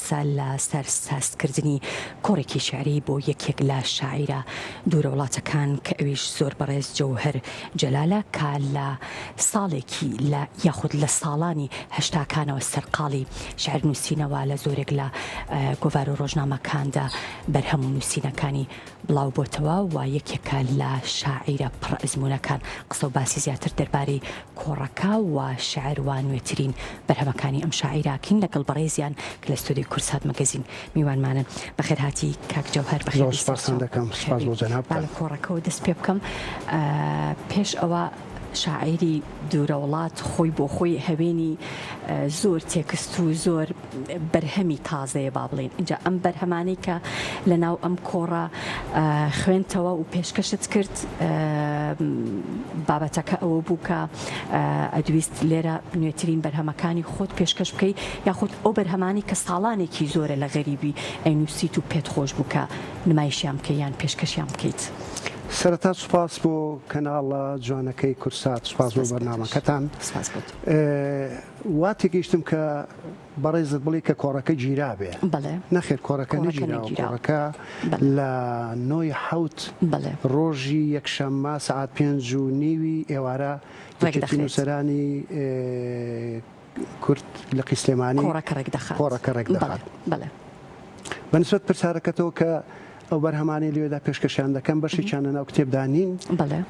قسە لە سەر سازکردنی کۆڕێکی شیعری بۆ یەکێک لە شاعیرە دوورە وڵاتەکان کە ئەویش زۆر بەڕێز جەوهەر جەلالە کە لە ساڵێکی لە یاخود لە ساڵانی هەشتاکانەوە سەرقاڵی شیعر نووسینەوە لە زۆرێک لە گۆڤار و ڕۆژنامەکاندا بەرهەم و نووسینەکانی بڵاو بۆتەوە و یەکێکە لە شاعیرە پڕ ئەزموونەکان. قسە و باسی زیاتر دەربارەی کۆڕەکە و شیعر و نوێترین بەرهەمەکانی ئەم شاعیرە ئەکەین لەگەڵ بەڕێزیان کە لە ستۆدیۆی کوردسات مەگەزین میوانمانن. بەخێرهاتی کاک جەوهەر، بەخێر زۆر بێی سپاستان سەرچاو. دەکەم، بەخێر سپاس بێی. بۆ با جەنابتان. لە کۆڕەکەوە دەست پێ بکەم. پێش ئەوە شاعیری دوورەوڵات خۆی بۆ خۆی هەوێنی زۆر تێکست و زۆر بەرهەمی تازەیە با بڵێین ئینجا ئەم بەرهەمانەی کە لە ناو ئەم کۆڕە خوێنتەوە و پێشکەشت کرد بابەتەکە ئەوە بوو کە ئەدویست لێرە نوێترین بەرهەمەکانی خۆت پێشکەش بکەی یاخود ئەو بەرهەمانی کە ساڵانێکی زۆرە لە غەریبی ئەینووسیت و پێت خۆش بوو کە نمایشیان بکەی یان پێشکەشیان بکەیت. سەرەتا سوپاس بۆ کەناڵە جوانەکەی کوردسات، سوپاس بۆ بەرنامەکەتان. سوپاس بۆ تۆ. وا تێگەیشتم کە بەڕێزت بڵێی کە کۆڕەکە گیرابێ. بەڵێ. نەخێر کۆڕەکە کۆڕەکە نەگیراوە، نەگیراوە. کۆڕەکە بەڵێ. لە نۆی حەوت بەڵێ. ڕۆژی یەکشەممە سەعات پێنج و نیوی ئێوارە ڕێک یەکێتی دەخرێت. نووسەرانی کورد لقی سلێمانی کۆڕەکە ڕێک دەخات. کۆڕەکە ڕێک بەڵێ دەخات. بەڵێ. بە نسبەت پرسیارەکەتەوە کە ئەو بەرهەمانەی لەوێدا پێشکەشیان دەکەم بەشێکیان لەناو کتێبدا نین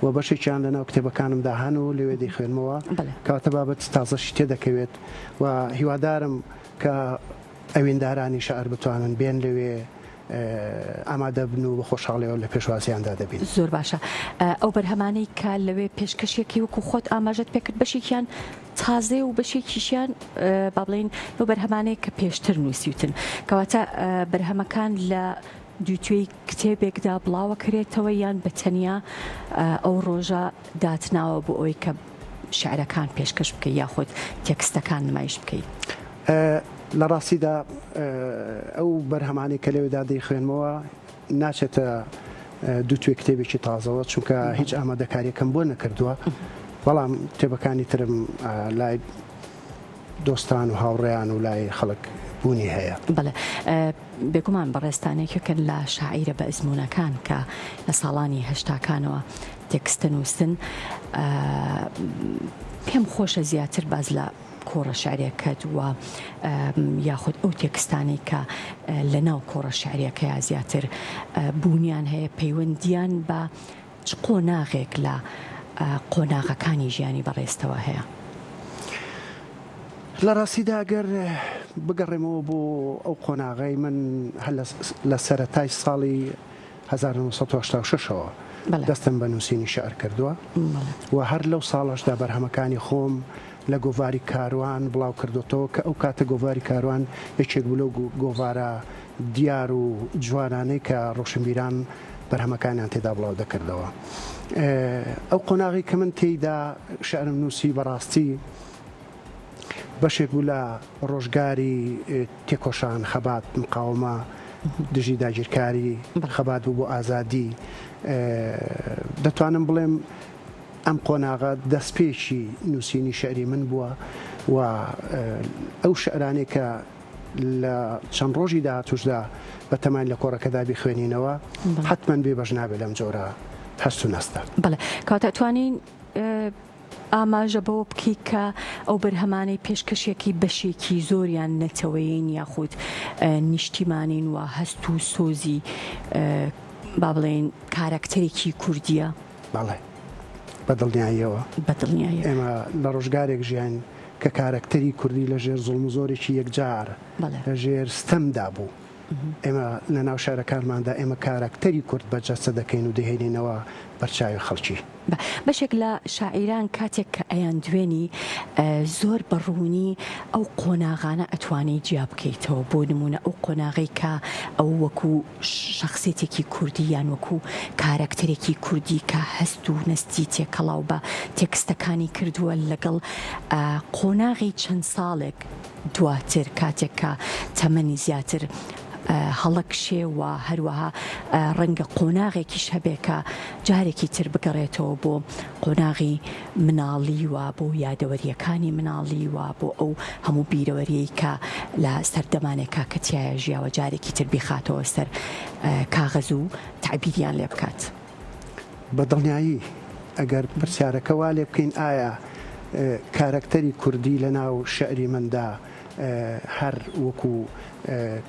و بەشێکیان لەناو کتێبەکانمدا هەن و لەوێ دەیخوێنمەوە، کەواتە بابەتی تازەشی تێدەکەوێت و هیوادارم کە ئەویندارانی شیعر بتوانن بێن لەوێ ئامادە بن و بە خۆشحاڵیەوە لە پێشوازیاندا دەبین. زۆر باشە. ئەو بەرهەمانەی کە لەوێ پێشکەشیەکەی وەکو خۆت ئاماژەت پێکرد بەشێکیان تازەیە و بەشێکیشیان با بڵێین لەو بەرهەمانەیە کە پێشتر نووسیوتن. کەواتە بەرهەمەکان لە دووتوێی کتێبێکدا بڵاوەکرێتەوە یان بە تەنیا ئەو ڕۆژە داتناوە بۆ ئەوەی کە شیعرەکان پێشکەش بکەی یاخود تێکستەکان نمایش بکەی؟ لە ڕاستیدا ئەو بەرهەمانەی کە لەوێدا دەیخوێنمەوە ناچێتە دووتوێ کتێبێکی تازەوە چونکە هیچ ئامادەکاریەکەم بۆ نەکردووە بەڵام کتێبەکانی ترم لای دۆستان و هاوڕێیان و لای خەڵک بوونی هەیە. بەڵێ بێگومان بەڕێزتان یەکێکن لە شاعیرە بەئەزموونەکان کە لە ساڵانی هەشتاکانەوە تێکستە نووسن پێم خۆشە زیاتر باس لە کۆڕە شعرێکەت و یاخود ئەو تێکستانەی کە لە ناو کۆڕە شعرەکەیا زیاتر بوونیان هەیە پەیوەندیان بە چ قۆناغێک لە قۆناغەکانی ژیانی بەڕێزتەوە هەیە؟ لە ڕاستیدا گەر بگەڕێمەوە بۆ ئەو قۆناغەی من هەر لە سەرەتای ساڵی 1986 ەوە دەستم بە نووسینی شیعر کردووە و هەر لەو ساڵەشدا بەرهەمەکانی خۆم لە گۆڤاری کاروان بڵاو کردۆتەوە کە ئەو کاتە گۆڤاری کاروان یەکێک بوو لەو گۆڤارە دیار و جوانانەی کە ڕۆشنبیران بەرهەمەکانیان تێدا بڵاو دەکردەوە. ئەو قۆناغی کە من تێیدا شعرم نووسی بەڕاستی بەشێک بوو لە ڕۆژگاری تێکۆشان، خەبات، مقاومە دژی داگیرکاری، خەبات بوو بۆ ئازادی. دەتوانم بڵێم ئەم قۆناغە دەستپێکی نووسینی شعری من بووە و ئەو شعرانەی کە لە چەند ڕۆژی داهاتووشدا بەتەماین لە کۆڕەکەدا بیخوێنینەوە، حەتمەن بێ بەش نابێت لەم جۆرە هەست و نەستە. بەڵێ، کەواتە ئەتوانین ئاماژە بەوە بکەی کە ئەو بەرهەمانەی پێشکەشیەکەی بەشێکی زۆریان نەتەوەیین یاخود نیشتیمانین و هەست و سۆزی با بڵێین کارەکتەرێکی کوردییە؟ بەڵێ، بە دڵنیاییەوە. بە دڵنیاییەوە. ئێمە لە ڕۆژگارێک ژیاین کە کارەکتەری کوردی لە ژێر زوڵم و زۆرێکی یەکجار، لە ژێر ستەمدا بوو. ئێمە لە ناو شارەکانماندا ئێمە کارەکتەری کورد بەرجەستە دەکەین و دەیهێنینەوە بەرچاوی خەڵکی. بەشێک لە شاعیران کاتێک کە ئەیاندوێنی زۆر بە ڕوونی ئەو قۆناغانە ئەتوانی جیا بکەیتەوە بۆ نموونە ئەو قۆناغەی کە ئەو وەکوو شەخسیەتێکی کوردی یان وەکوو کارەکتەرێکی کوردی کە هەست و نەستی تێکەڵاو بە تێکستەکانی کردووە لەگەڵ قۆناغی چەند ساڵێک دواتر کاتێک کە تەمەنی زیاتر. هەڵەکشێ و هەروەها ڕەنگە قۆناغێکیش هەبێ کە جارێکی تر بگەڕێتەوە بۆ قۆناغی مناڵی و بۆ یادەوەرییەکانی مناڵی و بۆ ئەو هەموو بیرەوەرییەی کە لە سەردەمانێکا کە تیایا ژیاوە جارێکی تر بیخاتەوە سەر کاغەز و تەعبیریان لێ بکات. بە دڵنیایی ئەگەر پرسیارەکە وا لێ بکەین ئایا کارەکتەری کوردی لە ناو شیعری مندا هەر وەکو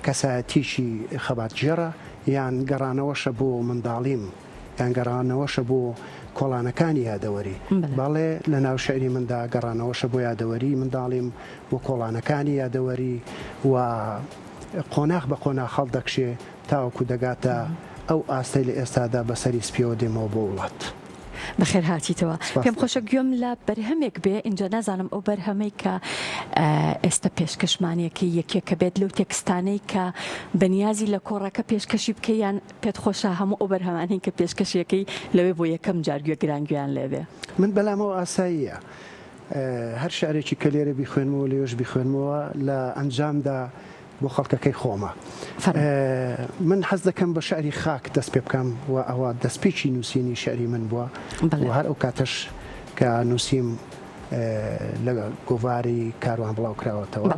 کەسایەتیی خەباتگێڕە یان گەڕانەوەشە بۆ منداڵیم یان گەڕانەوەشە بۆ کۆڵانەکانی یادەوەری؟ بەڵێ لە ناو شیعری مندا گەڕانەوەشە بۆ یادەوەریی منداڵیم، بۆ کۆڵانەکانی یادەوەری و قۆناخ بە قۆناخ هەڵدەکشێ تاوەکو دەگاتە ئەو ئاستەی لە ئێستادا بە سەری سپیەوە دێمەوە بۆ وڵات. بەخێر هاتیتەوە. سپاست پێم خۆشە دەکەم. گوێم لە بەرهەمێک بێ ئینجا نازانم ئەو بەرهەمەی کە ئێستە پێشکەشمانەکەی یەکێکە بێت لەو تێکستانەی کە بەنیازی لە کۆڕەکە پێشکەشی بکەی یان پێت خۆشە هەموو ئەو بەرهەمانەی کە پێشکەشیەکەی لەوێ بۆ یەکەم جار گوێگران گوێیان لێ بێ؟ من بەلامەوە ئاساییە هەر شعرێکی کە لێرە بیخوێنمەوە لەوێش بیخوێنمەوە لە ئەنجامدا بۆ خەڵکەکەی خۆمە. من حەز دەکەم بە شعری خاک دەست پێ بکەم و ئەوە دەستپێکی نووسینی شعری من بووە و هەر ئەو کاتەش کە نووسیم لە گۆڤاری کاروان بڵاو کراوەتەوە.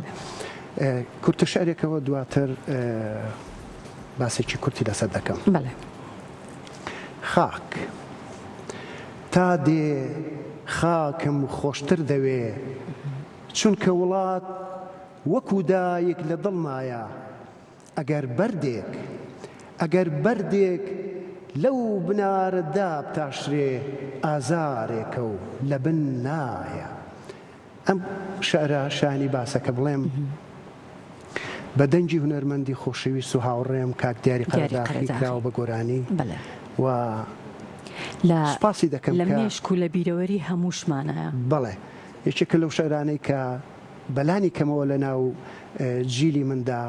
کورتە شعرێکەوە دواتر باسێکی کورتی لەسەر دەکەم. خاک. تا دێ خاکم خۆشتر دەوێ چونکە وڵات وەکو دایک لە دڵمایە ئەگەر بەردێک ئەگەر بەردێک لەو بنارە دابتاشرێ ئازارێکە و لە بن نایە ئەم شعرە شایانی باسە کە بڵێم بە دەنگی هونەرمەندی خۆشەویست و هاوڕێم کاک دیاری قەرەداخی کراوە بە گۆرانی و سوپاسی دەکەم لە مێشک و لە بیرەوەری هەمووشمانایە. بەڵێ یەکێکە لەو شعرانەی کە بەلانی کەمەوە لە ناو جیلی مندا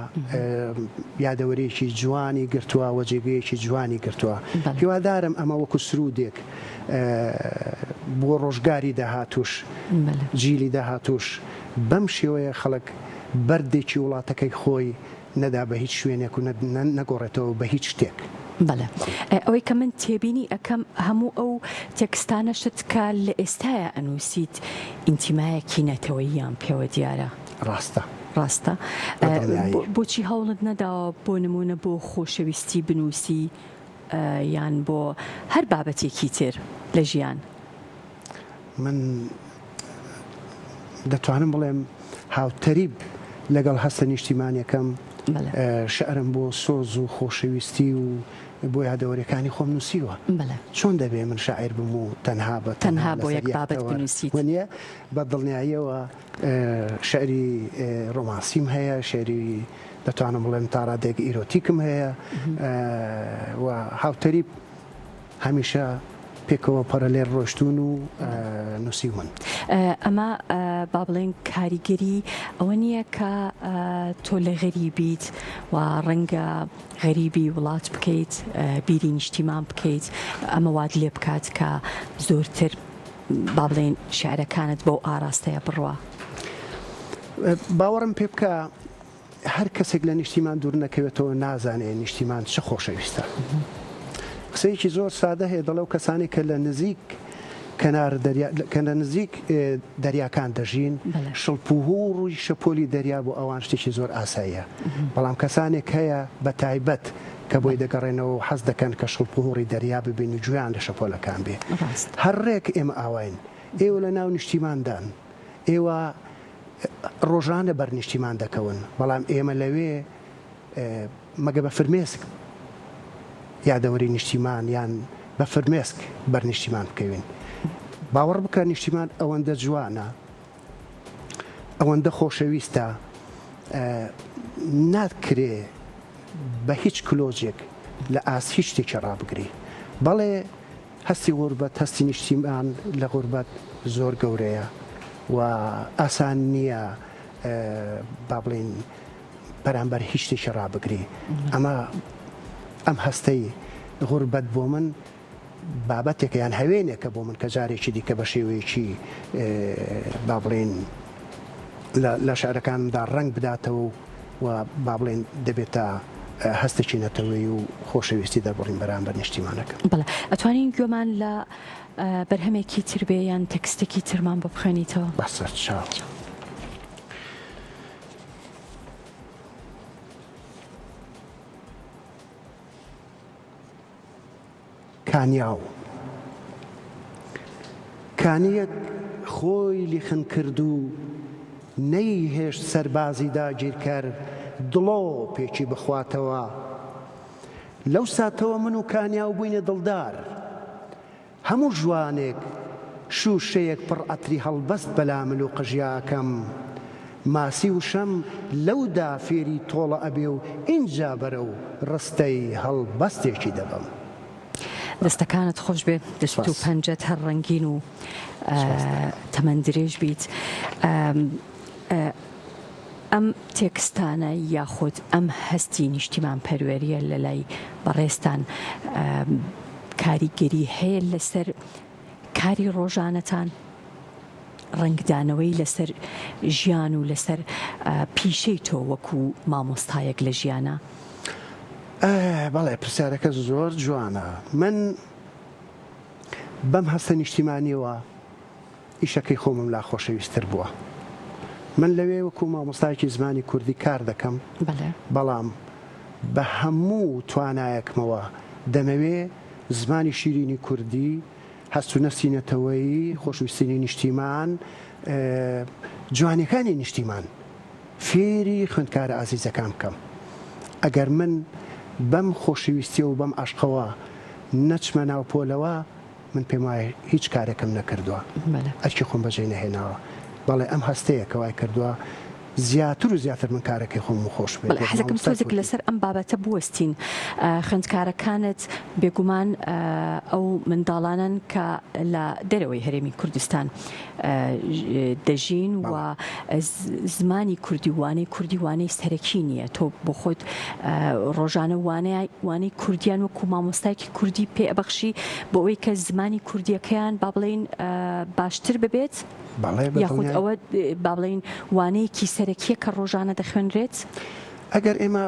یادەوەریەکی جوانی گرتووە و جێگەیەکی جوانی گرتووە. هیوادارم ئەمە وەکو سروودێک بۆ ڕۆژگاری داهاتووش، جیلی داهاتووش بەم شێوەیە خەڵک بەردێکی وڵاتەکەی خۆی نەدا بە هیچ شوێنێک و نەگۆڕێتەوە بە هیچ شتێک. بەڵێ ئەوەی کە من تێبینی ئەکەم هەموو ئەو تێکستانەشت کە لە ئێستایا ئەنووسیت ئینتیمایەکی نەتەوەییان پێوە دیارە. ڕاستە. ڕاستە. بە دڵنیایی. بۆچی هەوڵت نەداوە بۆ نموونە بۆ خۆشەویستی بنووسی یان بۆ هەر بابەتێکی تر لە ژیان؟ من دەتوانم بڵێم هاوتەریب لەگەڵ هەستە نیشتیمانیەکەم شعرم بۆ سۆز و خۆشەویستی و بۆ یادەوەریەکانی خۆم نووسیوە. چۆن دەبێ من شاعیر بم و تەنها بە تەنها بۆ یەک بابەت بنووسیت؟ وەنیە؟ بە دڵنیاییەوە شعری ڕۆمانسیم هەیە، شعری دەتوانم بڵێم تا ڕادەیەک ئیرۆتیکم هەیە و هاوتەریب هەمیشە پێکەوە پەرەلێل ڕۆشتوون و نووسیومن. ئەمە با بڵێین کاریگەری ئەوە نییە کە تۆ لە غەریبیت و ڕەنگە غەریبی وڵات بکەیت، بیری نیشتیمان بکەیت، ئەمە وات لێ بکات کە زۆرتر با بڵێین شیعرەکانت بەو ئاراستەیە بڕوا؟ باوەڕم پێ بکە هەر کەسێک لە نیشتیمان دوور نەکەوێتەوە نازانێ نیشتیمان چ خۆشەویستە. قسەیەکی زۆر سادە هەیە دەڵێ ئەو کەسانەی کە لە نزیک کەنار دەریا کە لە نزیک دەریاکان دەژین شڵپ و هوڕی شەپۆلی دەریا بۆ ئەوان شتێکی زۆر ئاساییە بەڵام کەسانێک هەیە بە تایبەت کە بۆی دەگەڕێنەوە و حەز دەکەن کە شڵپ و هوڕی دەریا ببین و گوێیان لە شەپۆلەکان بێ هەر ڕێک ئێمە ئاواین ئێوە لە ناو نیشتیماندان ئێوە ڕۆژانە بەر نیشتیمان دەکەون، بەڵام ئێمە لەوێ مەگە بە فرمێسک یادەوەری نیشتیمان یان بە فرمێسک بەر نیشتیمان بکەوین. باوەڕ بکە نیشتیمان ئەوەندە جوانە، ئەوەندە خۆشەویستە، ناکرێ بە هیچ کلۆجێک لە ئاست هیچ شتێکی ڕابگری. بەڵێ هەستی غوربەت، هەستی نیشتیمان لە غوربەت زۆر گەورەیە و ئاسان نییە با بڵێین بەرامبەر هیچ شتێکی ڕابگری. ئەمە ئەم هەستەی غوربەت بۆ من بابەتێکە یان هەوێنێکە بۆ من کە جارێکی دیکە بە شێوەیەکی با بڵێین لە شعرەکانمدا ڕەنگ بداتەوە و با بڵێین دەبێتە. هەستێکی نەتەوەیی و خۆشەویستی دەربڕین بەرامبەر نیشتیمانەکەم. بەڵێ ئەتوانین گوێمان لە بەرهەمێکی تر بێ یان تێکستێکی ترمان بۆ بخوێنیتەوە؟ بەسەرچاو. کانیاو کانییەک خۆی لیخن کرد و نەیهێشت سەربازی داگیرکەر دڵۆپێکی بخواتەوە. لەو ساتەوە من و کانیاو بووینە دڵدار. هەموو ژوانێک شووشەیەک پڕ عەتری هەڵبەست بەلا مل و قژیا ئەکەم. ماسی وشەم لەودا فێری تۆڵە ئەبێ و ئینجا بەرەو ڕستەی هەڵبەستێکی دەبەم. دەستەکانت خۆش بێ دەست و سپاس. پەنجەت هەر ڕەنگین و سپاس دەکەم. تەمەن درێژ بیت. ئەم تێکستانە یاخود ئەم هەستی نیشتیمان پەروەریە لەلای بەڕێزتان کاریگەری هەیە لەسەر کاری ڕۆژانەتان؟ ڕەنگدانەوەی لەسەر ژیان و لەسەر پیشەی تۆ وەکو مامۆستایەک لە ژیانا؟ بەڵێ پرسیارەکە زۆر جوانە. من بەم هەستە نیشتیمانیەوە ئیشەکەی خۆمم لا خۆشەویستتر بووە. من لەوێ وەکو مامۆستایەکی زمانی کوردی کار دەکەم، بەڵام بە هەموو توانایەکمەوە دەمەوێ زمانی شیرینی کوردی، هەست و نەستی نەتەوەیی، خۆشویستنی نیشتیمان، جوانیەکانی نیشتیمان فێری خوێندکارە ئازیزەکان بکەم. ئەگەر من بەم خۆشەویستیە و بەم عەشقەوە نەچمە ناو پۆلەوە، من پێم وایە هیچ کارێکم نەکردووە، ئەرکی خۆم بەجێ نەهێناوە. بەڵێ ئەم هەستەیە کە وای کردووە زیاتر و زیاتر من کارەکەی خۆمم خۆش بوێت بەڵێ وەک حەزەکەم مامۆستای تۆزێک کوردی. لەسەر ئەم بابەتە بوەستین. خوێندکارەکانت بێگومان ئەو منداڵانەن کە لە دەرەوەی هەرێمی کوردستان دەژین و زمانی کوردی و وانەی کوردی وانەی سەرەکی نییە. تۆ بۆ خۆت ڕۆژانە وانەی کوردیان وەکو مامۆستایەکی کوردی پێ ئەبەخشی بۆ ئەوەی کە زمانی کوردیەکەیان با بڵێین باشتر ببێت؟ یاخود ئەوە با بڵێین وانەیەکی سەرەکیە کە ڕۆژانە دەخوێنرێت؟ ئەگەر ئێمە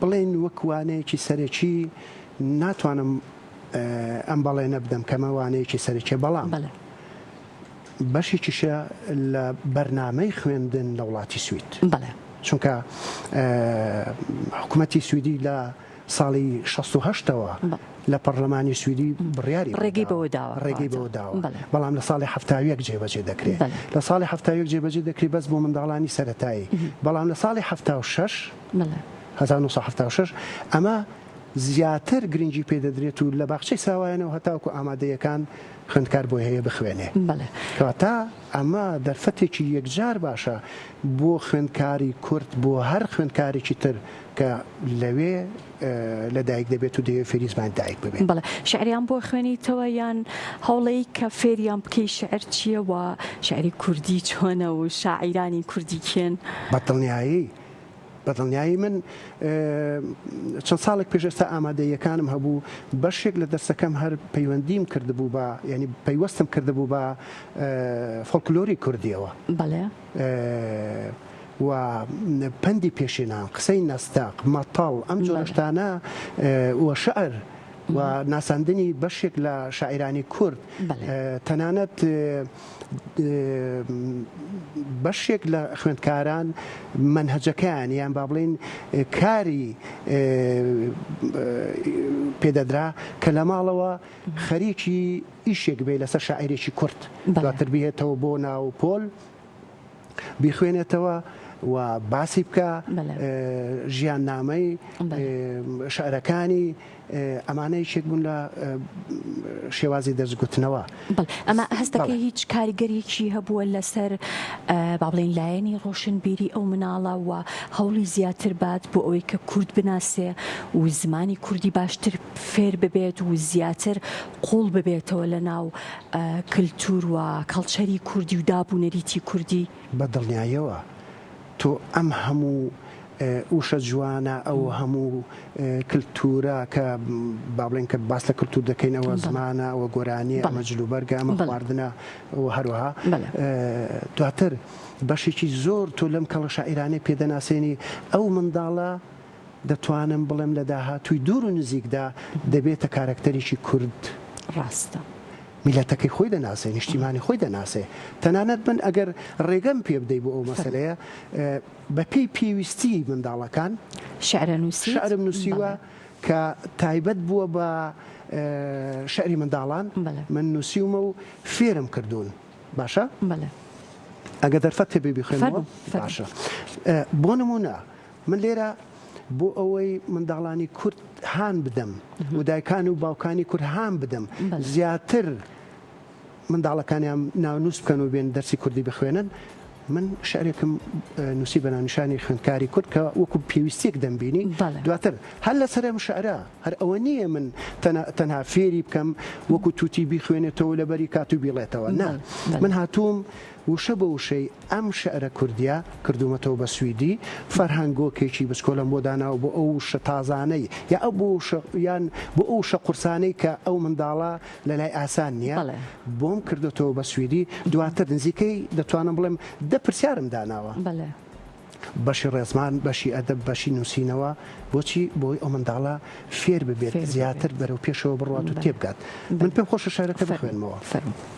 بڵێین وەک وانەیەکی سەرەکی ناتوانم ئەم بەڵێنە بدەم کە ئەمە وانەیەکی سەرەکیە بەڵام بەشێکیشە لە بەرنامەی خوێندن لە وڵاتی سوید چونکە حکومەتی سویدی لە ساڵی 68ەوە لە پەرلەمانی سویدی بڕیاری ڕێگەی بەوە داوە ڕێگەی بەوە داوە بەڵام لە ساڵی 71 جێبەجێ دەکرێت لە ساڵی 71 جێبەجێ دەکرێت بەس بۆ منداڵانی سەتایی بەڵام لە ساڵی 76 1976 ئەمە زیاتر گرنگی پێ دەدرێت و لە باخچەی ساوایانەوە هەتاوەکو ئامادەیەکان خوێندکار بۆی هەیە بخوێنێ. بەڵێ. کەواتە ئەمە دەرفەتێکی یەکجار باشە بۆ خوێندکاری کورد، بۆ هەر خوێندکارێکی تر کە لەوێ لە دایک دەبێت و دەیەوێت فێری زمانی دایک ببێت. بەڵێ. شیعریان بۆ خوێنیتەوە یان هەوڵەی کە فێریان بکەی شیعر چییە و شیعری کوردی چۆنە و شاعیرانی کوردی کێن؟ بە دڵنیایی. بە دڵنیایی من چەند ساڵێک پێش ئێستا ئامادەییەکانم هەبوو بەشێک لە دەرسەکەم هەر پەیوەندیم کردبوو بە یعنی پەیوەستم کردبوو بە فۆلکلۆری کوردیەوە بەڵێ و پەندی پێشینان قسەی نەستەق مەتەڵ ئەم جۆرە شتانە و شعر و ناساندنی بەشێک لە شاعیرانی کورد تەنانەت بەشێک لە خوێندکاران مەنهەجەکەیان یان با بڵێین کاری پێدەدرا کە لە ماڵەوە خەریکی ئیشێک بێ لەسەر شاعیرێکی کورد دواتر بێتەوە بۆ ناو پۆل بیخوێنێتەوە و باسی بکە ژیاننامەی شعرەکانی ئەمانە یەکێک بوون لە شێوازی دەرس گوتنەوە. بەڵێ ئەمە هەست دەکەی هیچ کاریگەریەکی هەبووە لەسەر با بڵێین لایەنی ڕۆشنبیری ئەو مناڵە و هەوڵی زیاتر بات بۆ ئەوەی کە کورد بناسێ و زمانی کوردی باشتر فێر ببێت و زیاتر قوڵ ببێتەوە لە ناو کلتور و کەڵچەری کوردی و داب و نەریتی کوردی؟ بە دڵنیایەوە تۆ ئەم هەموو وشە جوانە ئەو هەموو کلتورە کە با بڵێن کە باس لە کلتور دەکەین ئەوە زمانە ئەوە گۆرانیە ئەمە جلوبەرگە ئەمە خواردنە و هەروەها دواتر بەشێکی زۆر تۆ لەم کەڵە شاعیرانەی پێدەناسێنی ئەو منداڵە. دەتوانم بڵێم لە داهاتووی دوور و نزیکدا دەبێتە کارەکتەرێکی کورد. ڕاستە. میللەتەکەی خۆی دەناسێ، نیشتیمانی خۆی دەناسێ. تەنانەت من ئەگەر ڕێگەم پێ بدەی بۆ ئەو مەسەلەیە، بە پێی پێویستیی منداڵەکان شعرە نووسیت؟ شعرم نووسیوە کە تایبەت بووە بە شعری منداڵان، من نووسیومە و فێرم کردوون. باشە؟ بەڵێ. ئەگەر دەرفەت هەبێ بیخوێنمەوە؟ فەرموو، فەرموو. باشە. بۆ نموونە من لێرە بۆ ئەوەی منداڵانی کورد هان بدەم و دایکان و باوکانی کورد هان بدەم زیاتر منداڵەکانیان ناونووس بکەن و بێن دەرسی کوردی بخوێنن من شعرێکم نووسی بە ناونیشانی خوێندکاری کورد کە وەکو پێویستیەک دەمبینی دواتر هەر لەسەر ئەم شعرە هەر ئەوە نییە من تەنها فێری بکەم وەکو توتی بیخوێنێتەوە لەبەری کات و بیڵێتەوە نا من هاتووم وشە بە وشەی ئەم شیعرە کوردییە کردوومەتەوە بە سویدی، فەرهەنگۆکێکی بچکۆلەم بۆ داناوە بۆ ئەو وشە تازانەی یا ئەو بۆ وشە یان بۆ ئەو وشە قورسانەی کە ئەو منداڵە لە لای ئاسان نییە بەڵێ. بۆم کردۆتەوە بە سویدی، دواتر نزیکەی دەتوانم بڵێم دە پرسیارم داناوە. بەڵێ. بەشی ڕێزمان، بەشی ئەدەب، بەشی نووسینەوە، بۆچی؟ بۆی ئەو منداڵە فێر ببێت، فێر ببێت. زیاتر بەرەو پێشەوە بڕوات و بەڵێ. تێبگات. من بەڵێ. پێم خۆشە شیعرەکە فەرموو. بخوێنمەوە. فەرموو.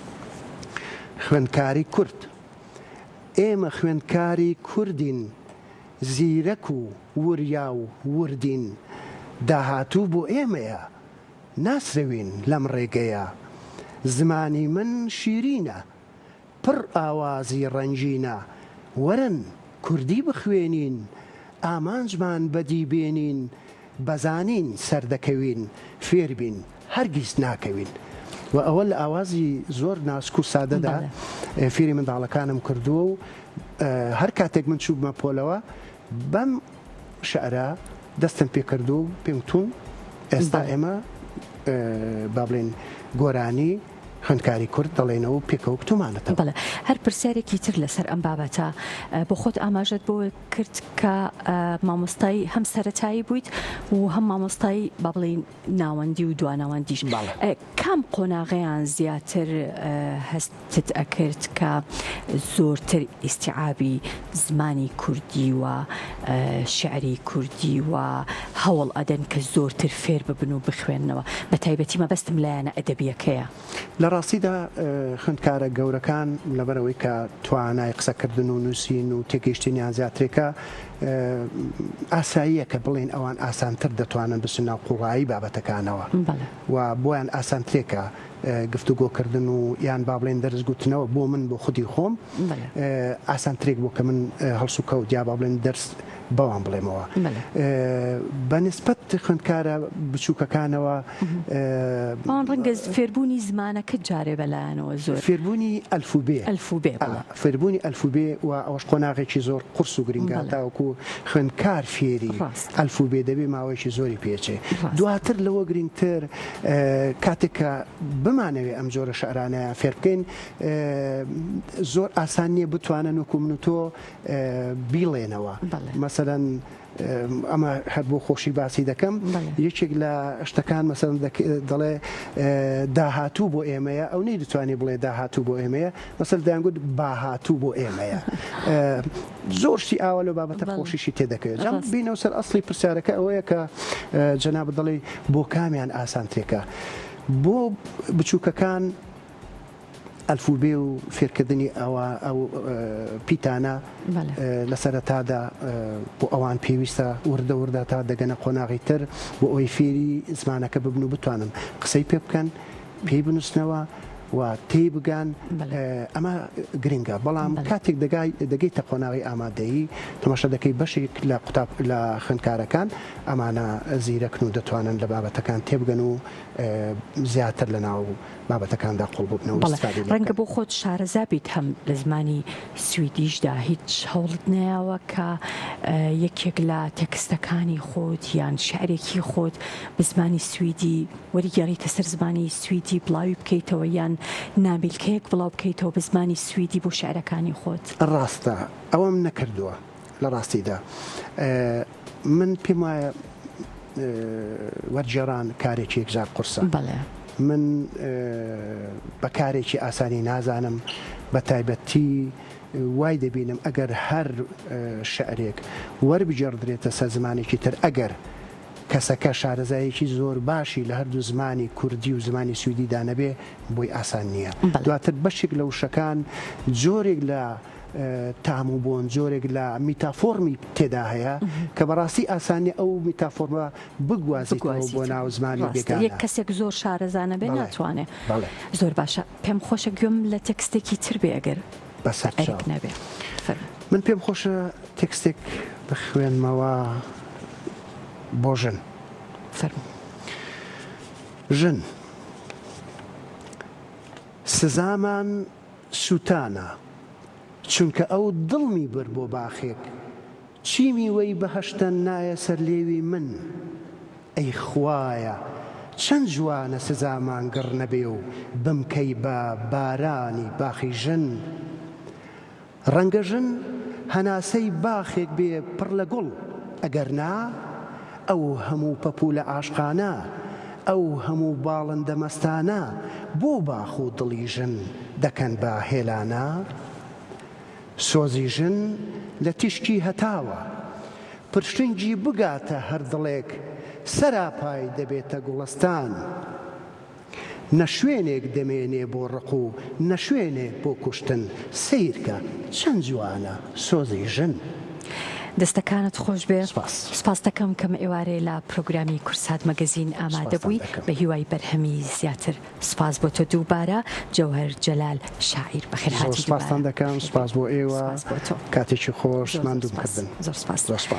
خوێندکاری کورد ئێمە خوێندکاری کوردین زیرەک و وریا و وردین داهاتوو بۆ ئێمەیە ناسرەوین لەم ڕێگەیە زمانی من شیرینە پڕ ئاوازی ڕەنگینە وەرن کوردی بخوێنین ئامانجمان بەدی بێنین بەزانین سەردەکەوین فێربین هەرگیز ناکەوین و ئەوە لە ئاوازی زۆر ناسک و سادەدا فێری منداڵەکانم کردووە و هەر کاتێک من چووبمە پۆلەوە بەم شعرە دەستم پێکردو و پێم وتوون ئێستا ئێمە با بڵێین گۆرانی خوێندکاری کورد دەڵێنەوە و پێکەوە کتومانەتەوە. بەڵێ هەر پرسیارێکی تر لەسەر ئەم بابەتە بۆ خۆت ئاماژەت بۆ کرد کە مامۆستای هەم سەرەتایی بوویت و هەم مامۆستای با بڵێین ناوەندی و دواناوەندیش کام قۆناغەیان زیاتر هەستت ئەکرد کە زۆرتر ئیستیعابی زمانی کوردی و شعری کوردی و هەوڵ ئەدەن کە زۆرتر فێر ببن و بخوێننەوە بە تایبەتی مەبەستم لایەنە ئەدەبیەکەیە؟ لە ڕاستیدا خوێندکارە گەورەکان لەبەرئەوەی کە توانای قسەکردن و نووسین و تێگەیشتنیان زیاترێکە ئاساییە کە بڵێین ئەوان ئاسانتر دەتوانن بچنە ناو قووڵایی بابەتەکانەوە و بۆیان ئاسانترێکە گفتوگۆکردن و یان با بڵێین دەرس گوتنەوە بۆ من بۆ خودی خۆم ئاسانترێک بۆ کە من هەڵسوکەوت یا با بڵێن دەرس بەوان بڵێمەوە بە نسبەت خوێندکارە بچووکەکانەوە. ئەوان ڕەنگە فێربوونی زمانەکە جارێ بەلایانەوە زۆر. فێربوونی ئەلفوبێ. ئەلفوبێ بەڵێ. فێربوونی ئەلفوبێ و ئەوەش قۆناغێکی زۆر قورس و گرنگە تاوەکو خوێندکار فێری ئەلفوبێ دەبێ ماوەیەکی زۆری پێچێ. دواتر لەوە گرنگتر کاتێک کە بمانەوێ ئەم جۆرە شعرانەیان فێر بکەین زۆر ئاسان نییە بتوانن وەکو من و تۆ بیڵێنەوە مەسەلەن ئەمە هەر بۆ خۆشی باسی دەکەم یەکێک لە شتەکان مەسەن دەڵێ داهاتوو بۆ ئێمەیە ئەو نەی دەتوانێت بڵێ داهاتوو بۆ ئێمەیە مەسەل دەیانگوت باهاتوو بۆ ئێمەیە زۆر شتی ئاوا لەو بابەتە خۆشیشی تێدەکەوێت جام بینەوە سەر ئەسڵی پرسیارەکە ئەوەیە کە جەنابت دەڵێ بۆ کامیان ئاسانترێکە بۆ بچووکەکان ئەلفوبێ و فێرکردنی ئەوە ئەو پیتانە لە سەرەتادا بۆ ئەوان پێویستە وردە وردە تا دەگەنە قۆناغی تر بۆ ئەوەی فێری زمانەکە ببن و بتوانن قسەی پێ بکەن پێی بنووسنەوە و تێی بگەن ئەمە گرنگە بەڵام کاتێک دەگای دەگەیتە قۆناغی ئامادەیی تەماشا دەکەی بەشێک لە قوتاب لە خوێندکارەکان ئەمانە زیرەکن و دەتوانن لە بابەتەکان تێبگەن و زیاتر لە ناو بابەتەکاندا قوڵ ببنەوە و بەڵێ ئیستفادەی لێ ڕەنگە بکەن. بۆ خۆت شارەزا بیت هەم لە زمانی سویدیشدا هیچ هەوڵت نەیاوە کە یەکێک لە تێکستەکانی خۆت یان شیعرێکی خۆت بە زمانی سویدی وەریگێڕیتە سەر زمانی سویدی بڵاوی بکەیتەوە یان نامیلکەیەک بڵاو بکەیتەوە بە زمانی سویدی بۆ شیعرەکانی خۆت؟ ڕاستە ئەوەم نەکردووە لە ڕاستیدا من پێم وایە وەرگێڕان کارێکی یەکجار قورسە. بەڵێ. من بە کارێکی ئاسانی نازانم بە تایبەتی. وای دەبینم ئەگەر هەر شعرێک وەربگێڕدرێتە سەر زمانێکی تر ئەگەر کەسەکە شارەزایەکی زۆر باشی لە هەردوو زمانی کوردی و زمانی سویدیدا نەبێ بۆی ئاسان نییە. دواتر بەشێک لە وشەکان جۆرێک لە تام و بۆن، جۆرێک لە میتافۆرمی تێدا هەیە کە بەڕاستی ئاسان نییە ئەو میتافۆرمە بگوازیتەوە بۆ ناو زمانی بێگانە. یەک کەسێک زۆر شارەزا نەبێ ناتوانێ. زۆر باشە پێم خۆشە گوێم لە تێکستێکی تر بێ ئەگەر ئەرک نەبێ. من پێم خۆشە تێکستێک بخوێنمەوە بۆ ژن. فەرموو. ژن، سزامان سوتانە، چونکە ئەو دڵمی برد بۆ باخێک، چی میوەی بەهەشتە نایە سەر لێوی من، ئەی خوایە چەند جوانە سزامان گڕ نەبێ و بمکەی بە بارانی باخی ژن. ڕەنگە ژن هەناسەی باخێک بێ پڕ لە گوڵ، ئەگەر نا ئەو هەموو پەپوولە عاشقانە، ئەو هەموو باڵندە مەستانە بۆ باخ و دڵی ژن دەکەن بە هێلانە؟ سۆزی ژن لە تیشکی هەتاوە، پرشنگی بگاتە هەر دڵێک، سەراپای دەبێتە گوڵستان. نە شوێنێک دەمێنێ بۆ ڕق و نە شوێنێک بۆ کوشتن سەیرکە چەند جوانە سۆزی ژن. دەستەکانت خۆش بێ سپاس. سپاست دەکەم کەم ئێوارەیە لە پرۆگرامی کوردسات مەگەزین ئامادە سپاستان بووی دەکەم. بە هیوای بەرهەمی زیاتر سپاس بۆ تۆ دووبارە جەوهەر جەلال شاعیر بەخێر زۆر هاتی سپاستان دووبارە دەکەم بەخێر سپاس بێی بۆ ئێوە سپاس بۆ تۆ کاتێکی خۆش زۆر زۆر ماندووم سپاس کردن زۆر سپاس. زۆر سپاس.